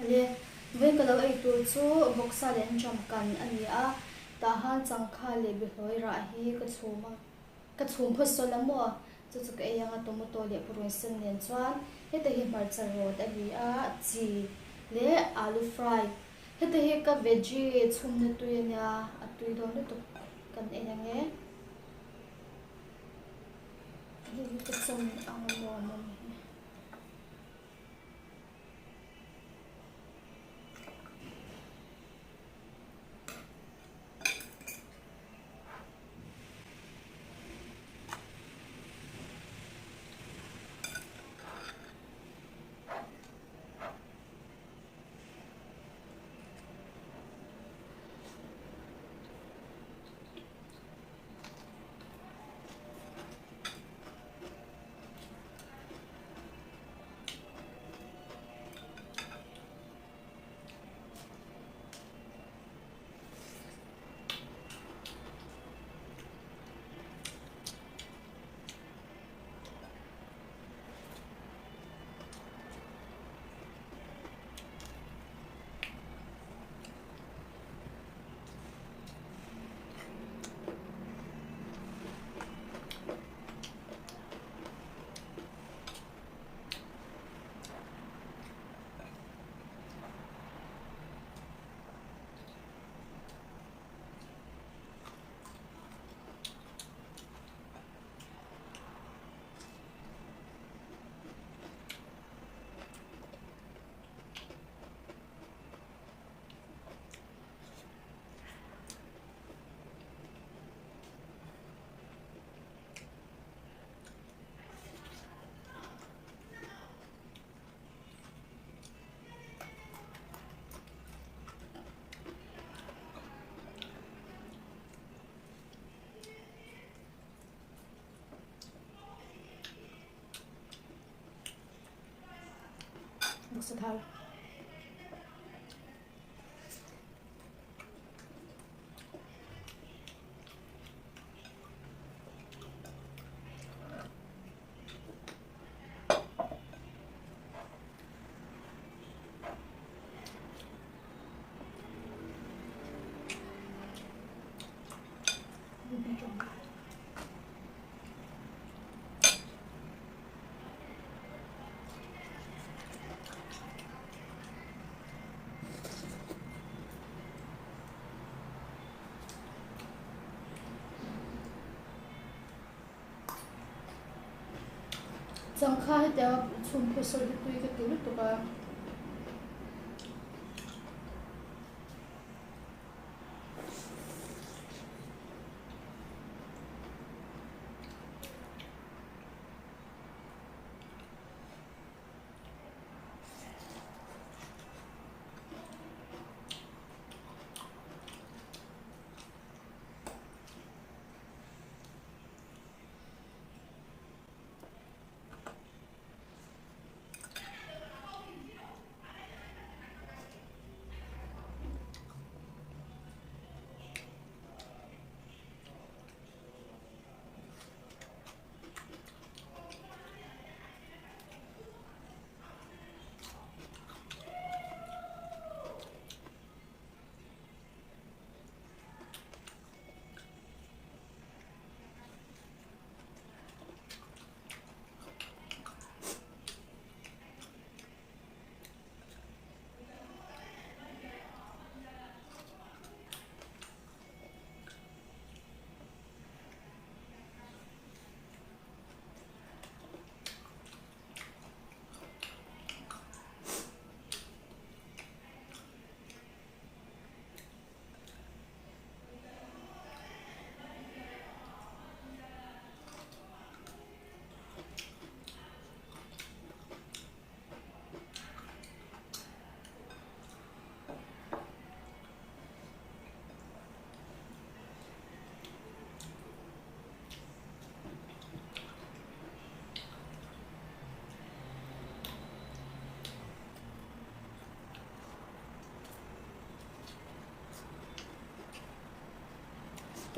Le vawiin ka lo ei tur chu vawksa leh an ṭam kan a ni a, tah han changkha leh bihlawi rah hi ka chhum a, ka chhum phawt sawl a maw? Chu chu ka ei ang a, tomato leh purun sen nen chuan heta hi hmarcha rawt a ni a, chi leh alu fry. Heta hi ka veggie chhumna tui a nia, a tui dawn lutuk kan ei ang e. Hei hi ka chawm ang a maw mawm hi. Vawksa thau. Changkha hetiang a chhum phu sawi hi tui ka ti lutuk a.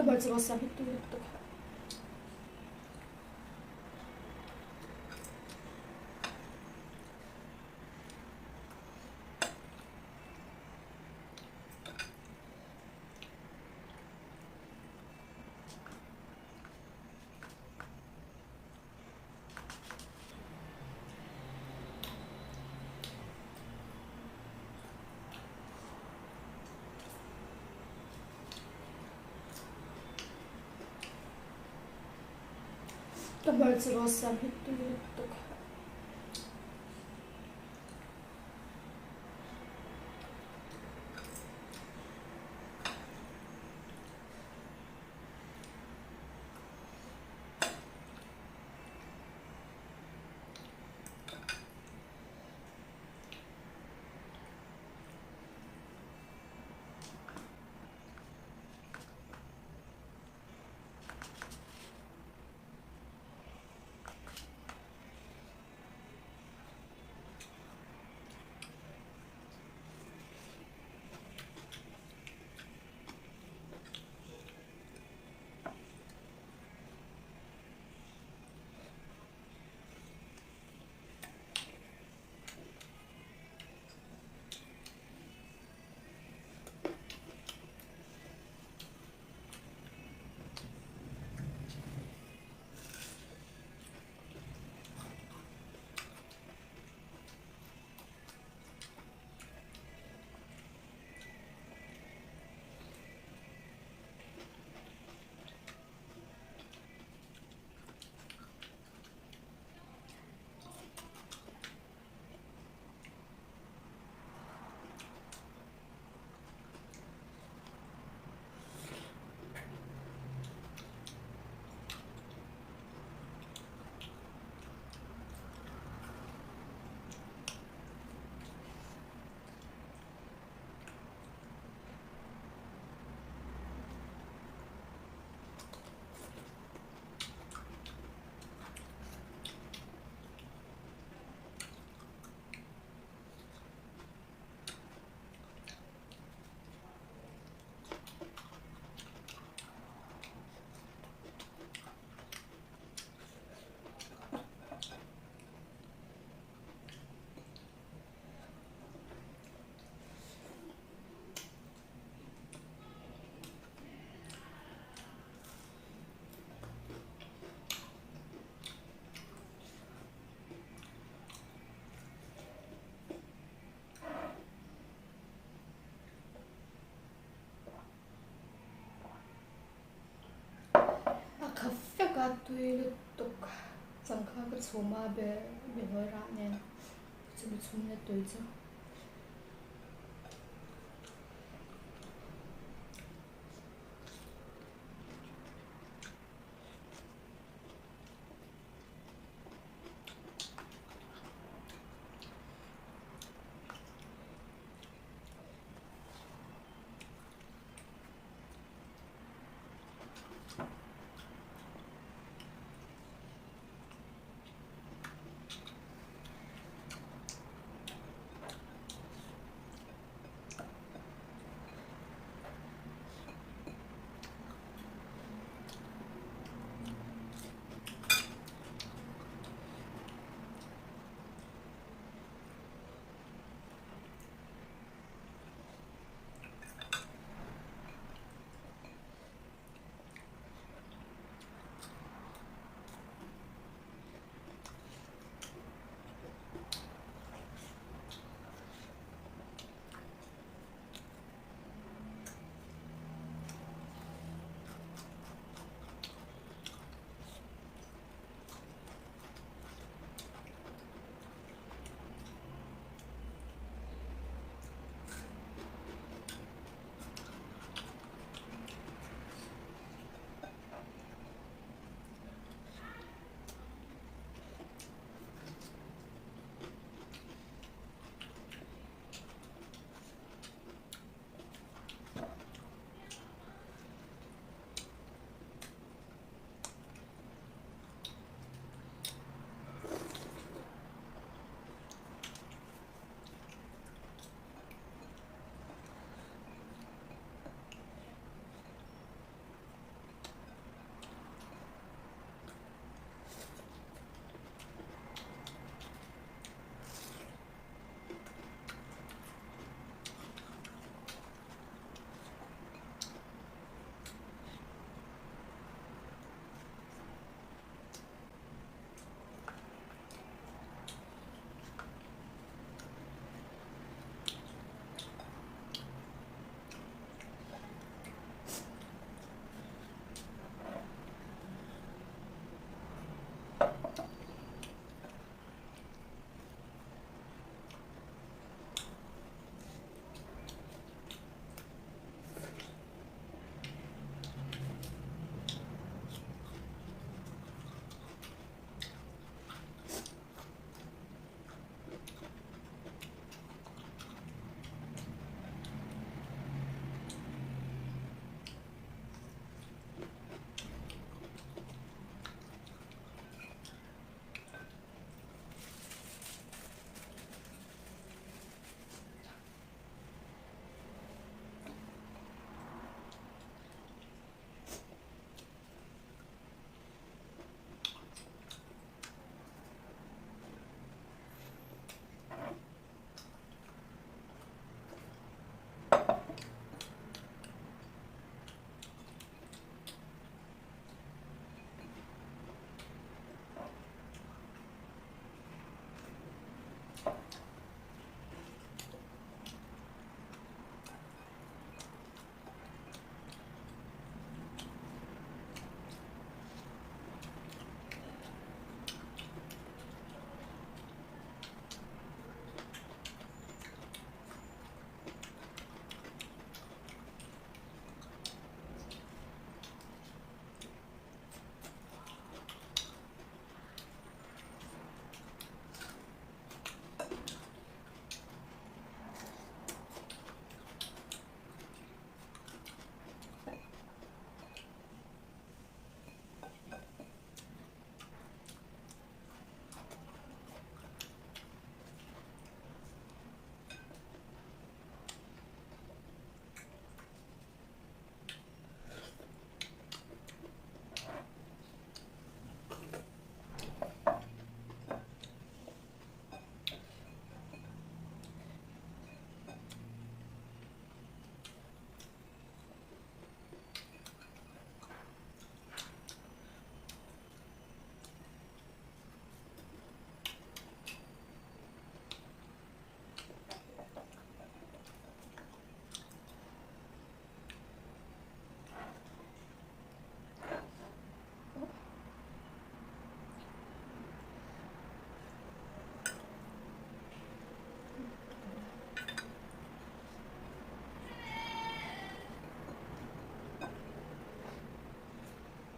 Ka hmarcha rawh siam hi tui lutuk a. Ka hmarcha rawh siam hi tui lutuk. A kha fek a tui lutuk changkha ka chhum a be behlawi rah nen chumi chhum na tui chu.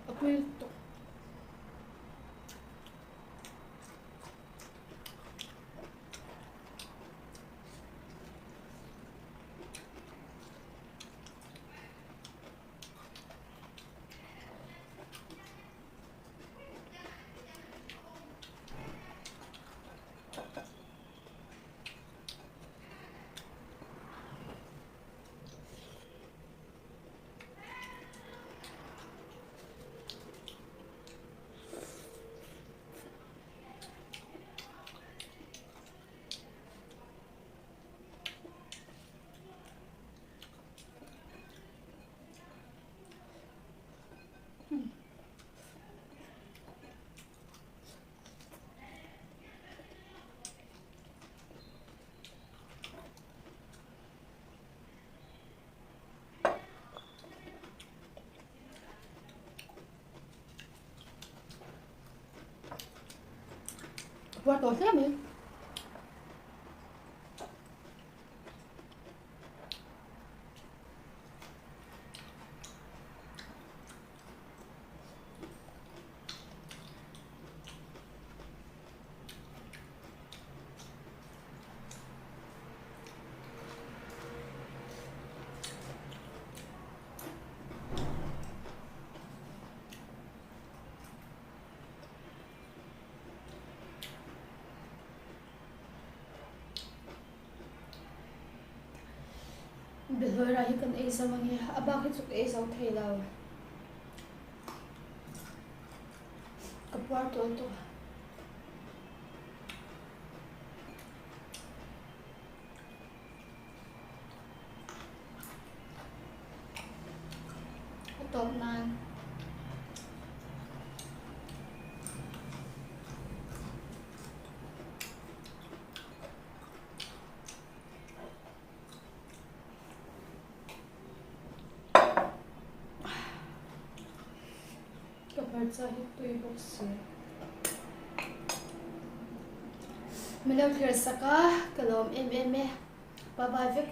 A pui lutuk. Puar tawh hle mai. Behlawi rah hi kan ei zo ang e, a bak hi chu ka ei zo thei lo. Ka puar tawh lutuk a. A tawp nan. Ka hmarcha hi tui bawk si. Min lo thlir sak a, ka lawm em em e. Bye bye vek u.